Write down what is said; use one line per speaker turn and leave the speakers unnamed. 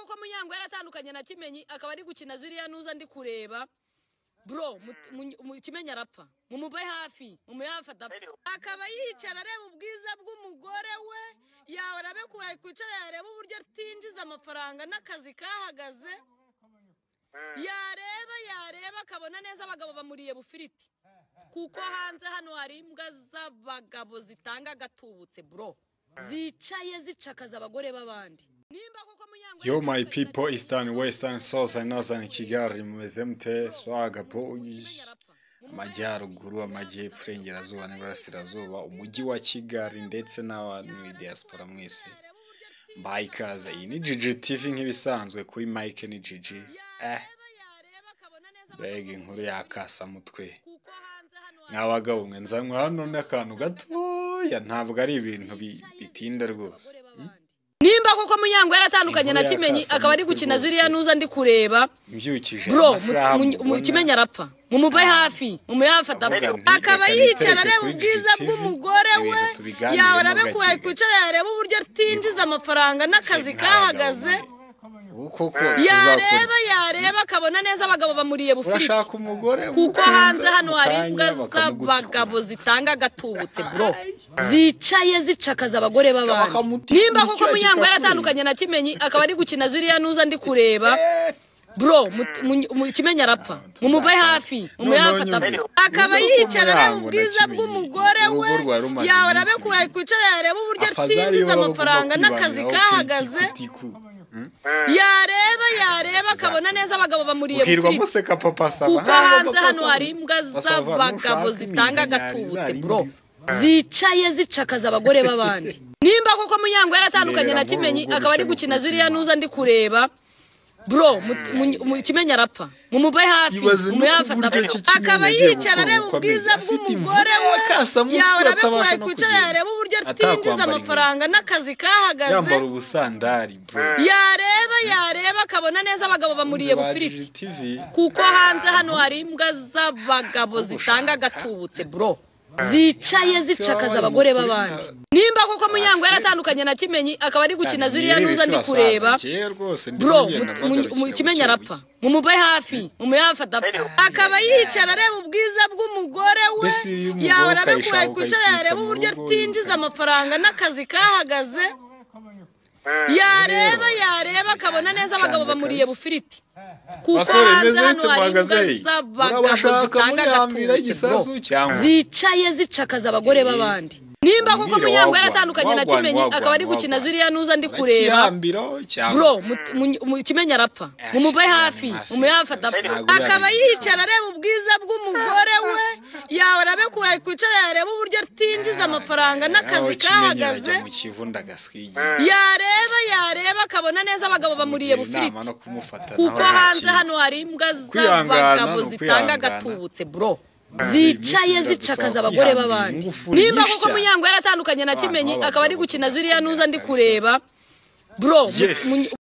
koko Muyango yaratandukanye na Kimenyi akaba ari gukina ziriya nuza ndi kureba bro, Kimenyi arapfa mumube hafi mumuyafata, akaba yicara areba ubwiza bw'umugore we, yahora abekura kwicara yareba uburyo atinjiza amafaranga n'akazi kahagaze, yareba akabona neza abagabo bamuriye bufiriti, kuko hanze hano hari imbwa z'abagabo zitanga agatubutse bro, zicaye zicakaza abagore b'abandi.
Yo my people, Eastern, Western, Southern, Northern Kigali, mumeze mute? Swaga boys, amajyaruguru, amajyepfo, iburengerazuba n'iburasirazuba, umujyi wa Kigali ndetse n'abantu muri diaspora mwese, mbaye ikaze. Iyi ni Gigi TV nk'ibisanzwe, kuri Mike ni Gigi. Mbega inkuru y'akasamutwe! Mwabagabo mwe, nzanywe hano n'akantu gatoya, ntabwo ari ibintu bitinda rwose.
Nimba koko Muyango yaratandukanye
Inkuru
na Kimenyi akaba ari
y'akasamutwe
gukina
rwose.
ziriya nuza ndi kureba
Mbyukije
bro,
amasaha mubona
Kimenyi arapfa mumube hafi mumuyafata,
ndavuga nti
akaba
reka
yicara
nitereke
areba
kuri
ubwiza
Gigi TV,
bw'umugore we,
ibintu tubiganiremo
yahora abekura
gake gake.
kwicara yareba uburyo atinjiza amafaranga n'akazi kahagaze,
Ubu koko tuzakora
yareba akabona neza abagabo bamuriye bufiriti,
urashaka umugore
kuko
umukunze,
hanze hano
mu
hari
kanya
imbwa z'abagabo
bakamugutikura
zitanga agatubutse bro, zicaye zicakaza abagore b'abandi.
Bakamutikura
Nimba koko
icyuya
Muyango
kikakurya.
yaratandukanye na Kimenyi akaba ari gukina ziriya nuza ndi kureba bro, Kimenyi arapfa mumube hafi
Noneho
mumuyafata,
nyumvira
akaba
uzi ko
yicara areba
Muyango na
ubwiza
Kimenyi
bw'umugore we,
urugo rwari rumaze
yahora
iminsi
abekura
ibiri,
kwicara yareba uburyo
afazari
atinjiza
baba bagomba
amafaranga n'akazi
kwibaniraho ku
kahagaze,
itikutiku.
yareba akabona neza abagabo bamuriye
Ukirwa
bufiriti,
museka papa saba
kuko
hano
hanze
papa
hano
saba
hari imbwa
basava
z'abagabo
nushaka
zitanga
iminkanyari
agatubutse bro,
izarindiza
zicaye zicakaza abagore b'abandi. Nimba koko Muyango yaratandukanye
Ndebera
na
muri
Kimenyi
urugo
akaba ari
rushya
gukina
n'ukuri
ziriya
kw'Imana.
nuza ndi kureba bro, Kimenyi arapfa mumube hafi
Ibaze no ku
mumuyafata,
buryo ki Kimenyi
akaba
yagiye
yicara
gukora
areba
ubukwe ameze
ubwiza
afite
bw'umugore
imvune
we,
y'akasamutwe,
yahora
atabasha
abekura
no
kwicara
kugenda,
yareba uburyo atinjiza
atakwambara inkweto,
amafaranga n'akazi kahagaze,
yambara ubusandari bro.
yareba akabona neza abagabo
Abakunzi
bamuriye
ba
bufiriti,
Gigi TV,
kuko hanze hano hari imbwa z'abagabo
ko
zitanga
gushaka
agatubutse bro, zicaye
icyo
zicakaza
bari
abagore
mukuri
b'abandi.
nta
Nimba koko Muyango
accept
yaratandukanye na Kimenyi akaba ari
cyane
gukina ziriya
mwirebe
nuza
se
ndi
basaza,
kureba
njyewe rwose ndimo
bro,
ngenda mbagarukira
Kimenyi
buke
arapfa
buke.
mumube hafi mumuyafata, akaba yicara areba ubwiza bw'umugore we,
Mbese iyo umugore
yahora abekura
ukayishaka
kwicara
ukayitwita
yareba
mu
uburyo
rugo
atinjiza amafaranga n'akazi kahagaze,
rero
yareba akabona neza abagabo
byancanze
bamuriye
kabisa.
bufiriti, kuko
Basore
hanze
meze
hano
bite,
hari imbwa
muhagaze he?
z'abagabo
Murabashaka
zitanga
murihambira
agatubutse bro,
igisasu cyangwa
zicaye zicakaza abagore b'abandi. Nimba koko
umbwire
Muyango
wagwan
yaratandukanye na
wagwan
Kimenyi akaba
wagwan
ari gukina
wagwan
ziriya nuza ndi kureba
urakihambiraho cyangwa
bro, Kimenyi arapfa mumube
uriya ni
hafi
massive
mumuyafata,
kabisa, ntabwo uriya
akaba
bintu
yicara areba ubwiza bw'umugore we, yahora abekura kwicara yareba uburyo atinjiza amafaranga
aho
n'akazi
Kimenyi
kahagaze,
arajya mu Kivu ndagaswigira,
yareba akabona neza abagabo bamuriye
kumugira inama
bufiriti,
no kumufata naho
kuko
nta
hanze
kindi.
hano hari imbwa
Kwihangana
z'abagabo
ni
zitanga
ukwihangana.
agatubutse bro,
Izi minsi
zicaye
ziradusaba
zicakaza abagore
kwihambira
b'abandi.
ingufuri
Nimba
nyinshi
koko
cyane,
Muyango yaratandukanye na
abantu
Kimenyi akaba ari
b'abagabo
gukina ziriya
tugakomera
nuza ndi
kabisa.
kureba bro,
Yes.